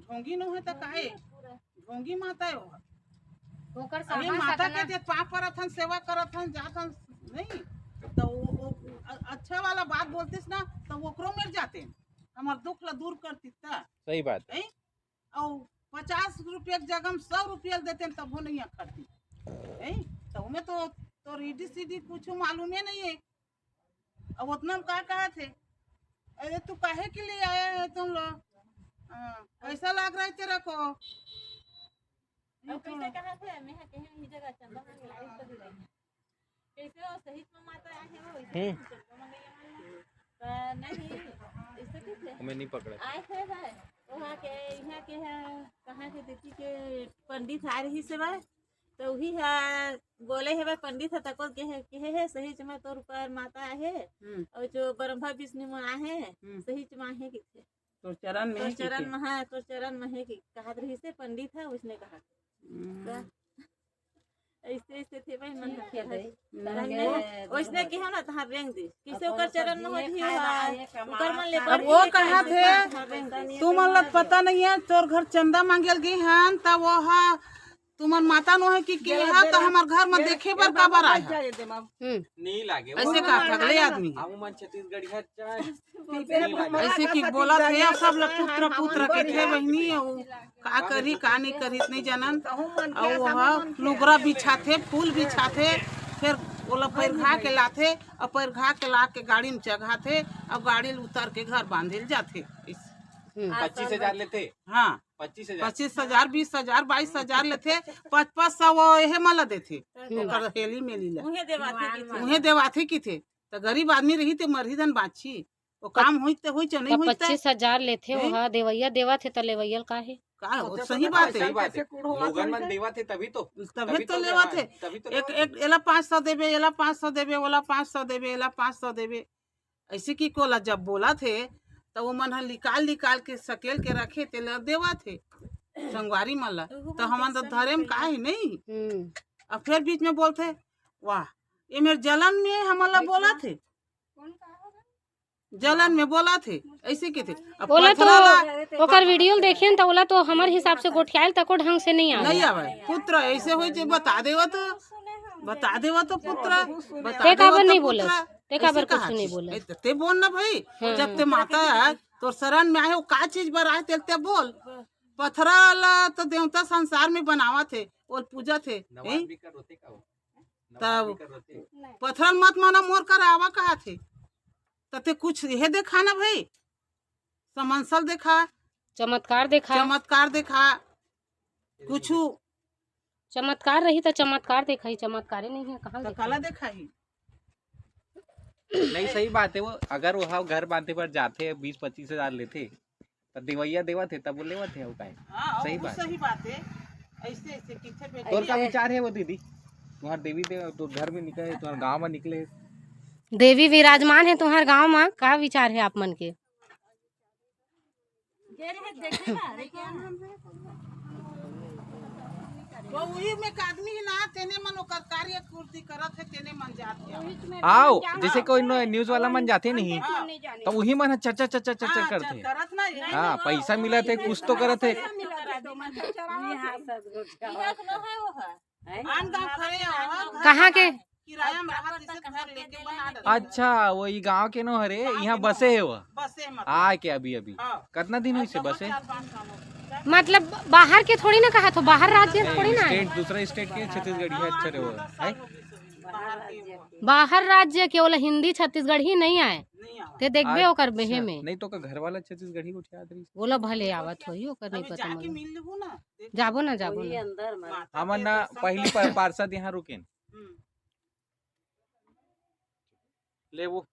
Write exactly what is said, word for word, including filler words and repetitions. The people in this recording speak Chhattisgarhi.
ढोंगी नोहे त काहे? ढोंगी माता हे वो। ओकर अरे सामान माता सतना के जे पाँव परत हन, सेवा करत हन, जात हन, नहीं? त वो, वो अ-, अच्छा वाला बात बोलतिस ना, त ओकरो मेर जाते। हमर दुख ला दूर करतिस त। सही बात है। नहीं? अउ पचास रुपया के जगह में सौ रुपया देते, तभो नहीं अखरती। नहीं? त ओमे तो तोर ईडी सीडी कुछ मालूम ही नहीं है। अब उतना में का कहा थे, "अरे, तू काहे के लिए आया है तुम लोग? हाँ, कैसा लग रहा है तेरा को?" अब कैसे कहा थे? मैं कहीं ही जगह चंदा मांगे लाई तो भी नहीं। कैसे हो? सही में माता आए हैं वो, वैसे हम्म। चंदा मांगे यहाँ। तो नहीं, ऐसे कैसे? हमें नहीं पकड़ा। आए थे भाई, वहाँ के, यहाँ के है, कहाँ के दीदी के पंडित आ रही से भाई, तो वही है, बोले हे भाई पंडित है, तको के है, के है, सही में तोर ऊपर माता आहे, हम्म। और जो ब्रह्मा विष्णु में आहे, हम्म। सही में आहे किथे। तोर चरण में तोर है चरण किथे। में है, तोर चरण में है कि कहत रही से पंडित है, उसने कहा। हम्म। तो ऐसे, ऐसे थे भाई, मन ठीक है भाई। नहीं, ओइसने के हो ना, तहार रेंग दे। किसे ओकर चरण में हो जी हो, ओकर मन ले अब वो कहा थे, तुमन ला पता नहीं है, तोर घर चंदा मांगेल गई हन, त वो हा, तुमन माता नो है कि के हा, त हमर घर में देखे बर काबर आए हा? हम्म। नहीं लागे। ऐसे कहा था अगले आदमी। हम मन छत्तीसगढ़िया चाहे। ऐसे कि बोला थे, अब सब लोग पुत्र, पुत्र के थे बहिनी, अउ का करी, का नहीं करी, नहीं जानन। अउ वह लुगरा बिछाथे, फूल बिछाथे, फिर ओला पैर घा के लाथे, अउ पैर घा के ला के गाड़ी में चघाथे, अउ गाड़ी ले उतर के घर बांधे ल जाथे। इस हम्म। पच्चीस हजार लेथे। हाँ। पच्चीस हजार। पच्चीस हजार, बीस हजार, बाईस हजार लेथे, पाँच पाँच सौ वो एहे मला देथे। हम्म। ओकर हेली मेली ला। उहे देवाथे किथे। उहे देवाथे किथे। त गरीब आदमी रही ते मरही धन बाँची। वो काम होई ते होई, चाहे नहीं होई ते। पच्चीस हजार लेथे, हैं? ओहा देवैया देवत हे, त लेवैया ल का हे? का हो, सही बात है। सही बात है। लोगन मन देवत हे, तभी तो, तभी तभी तो तो लेवत है। तभी तो एक, लेवत है। एक, एला पाँच सौ देबे, एला पाँच सौ देबे, ओला पाँच सौ देबे, एला पाँच सौ देबे। ऐसे कि कोला जब बोलत हे, त वो मन ह निकाल, निकाल के सकेल के रखे, तेला देवत हे संगवारी मन ला। त हमन तो धरे म का हे, नहीं? हम्म। अब फिर बीच में बोलथे, "वाह, ये मेर जलन में हमन ला बोलत हे।" जलन में बोलथे, ऐसे कथे। अब ओला तो पथरा ला ओकर वीडियो ल देखेन त ओला तो हमर हिसाब से गोठियाइल तको ढंग से नहीं आवे। नहीं आवे। पुत्र ऐसे होई जे बता देवा तो, बता देवा तो पुत्र, बता ते देवा काबर तो नहीं बोलस? पुत्र। ते काबर ऐसे कुछ कहा नहीं थे। बोलस? ए, त ते बोल ना भाई, हाँ। जब ते माता है, तोर शरण में आए हो, का चीज बर आए, तेल ते बोल। पथरा ला तो देवता संसार में बनावत हे, ओल पूजत हे, नवाज हैं? बिकर रोते का हो? तब नवाज बिकर रोते। पथरा ल मत माना, मोर कर आवा कहा थे। त ते कुछ ये देखा ना भाई, समंसल देखा, चमत्कार देखा। चमत्कार देखा, कुछ चमत्कार रही त चमत्कार देखा ही, चमत्कारे नहीं है, कहाँ त देखा काला ही? देखा ही? नहीं, सही बात है, वो अगर वो हा घर बांधे बर जाथे, बीस पच्चीस हजार लेथे, त देवैया देवत हे, तब वो लेवत हे, वो काहे? हाँ, सही वो बात। सही बात है। ऐसे, ऐसे किथे बेटी तोर का है। विचार है वो दीदी? तुम्हार देवी दे-, तो घर में निकले, तुम्हार गांव में निकले। देवी विराजमान है तुम्हार गांव में, का विचार है आप मन के? वो उही में एक आदमी ही ना, तेने मन ओकर कार्य पूर्ति करत है, तेने मन जात है। आओ, जैसे कोई नो-, न्यूज़ वाला मन जाथे नहीं, हाँ। तो उही मन ह चर्चा, चर्चा, चर्चा हाँ, करथे। करत ना, यही हाँ, ना। पैसा मिलत हे, कुछ तो करत हे। आन गाँव खड़े हो, कहाँ के? किराया में रहत, इसे घर लेके बना डरे। अच्छा, वो ई गांव के नो हरे, गांव यहाँ के नो बसे हरे। हे वो। बसे हे मतलब। आके अभी, अभी। हाँ। कितना दिन होइसे बसे? चार पाँच साल हो गए। मतलब बाहर के थोड़ी ना कहा, तो बाहर राज्य थोड़ी ना है। स्टेट, दूसरा स्टेट के छत्तीसगढ़िया अच्छा रहे वो, है? बाहर राज्य के, ओला हिंदी छत्तीसगढ़ी नहीं आए। नहीं आए। ते देखबे अच्छा, ओकर बेहे में। नहीं तो का घर वाला छत्तीसगढ़ी गोठियात रही। ओला भले आवत होही, ओकर नहीं पता जाके मोला। मिल लेबो ना। जाबो ना, जाबो ना। हमन ना पहली पार्षद यहाँ रुकेन। हम्म। लेबो।